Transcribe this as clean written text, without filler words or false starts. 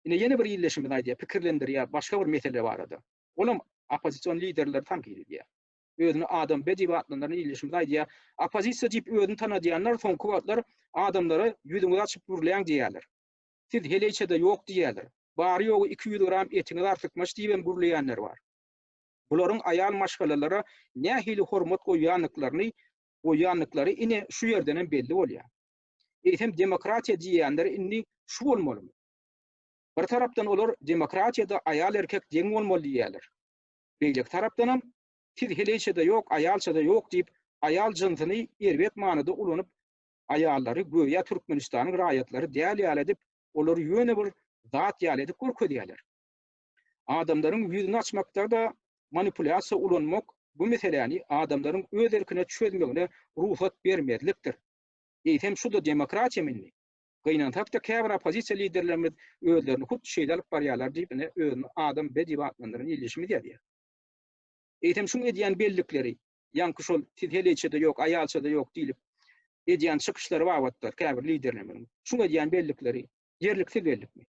Ine ýene bir ildeşimiz aýdýar, pikirlendirýär başga bir mesele barada. Olam oppozision liderleri tankyt edýär. Özüni Adam B diýip atlandyran ildeşimiz aýdýar, oppozisiýa diýip özüni tanadýanlar soňky wagtlar adamlara ýüzüňizi açyp gürläň diýýärler. Siz heleýçe-de ýok diýýärler. Bary-ýogy 200 gram etiňiz artykmaç diýibem gürleýänler bar. Bularyň aýal maşgalalara nähili hormat goýýandyklaryny goýýandyklary ine şu ýerdenem belli bolýar. Eýsem demokratiýa diýýänleri indi şu bolmalymy? Bir tarapdan olar demokratiýada aýal-erkek deň bolmaly diýýärler. Beýleki tarapdanam siz heleýçe-de ýok, aýalça-da ýok diýip, aýal jynsyny erbet manyda ulanyp, aýallary göýä Türkmenistanyň raýatlary däl ýaly edip, olary ýöne bir zat ýaly edip görkezýärler. Adamlaryň ýüzüni açmakda-da manipulýasiýa ulanmak bu meseläni adamlaryň öz erkine çözmegine rugsat bermezlikdir. Eýsem şu-da demokratiýamy indi? Gynansak-da käbir oppozisiýa liderlerimiz özlerini hut şeýle alyp barýarlar diýip ine özüni Adam B diýip atlandyran ildeşimiz ýazýar. Eýsem şuň edýän bellikleri ýaňky şol siz heleýçe-de ýok, aýalça-da ýok diýlip edýän çykyşlary babatda käbir liderlerimiziň şuň edýän bellikleri ýerliksiz bellikmi?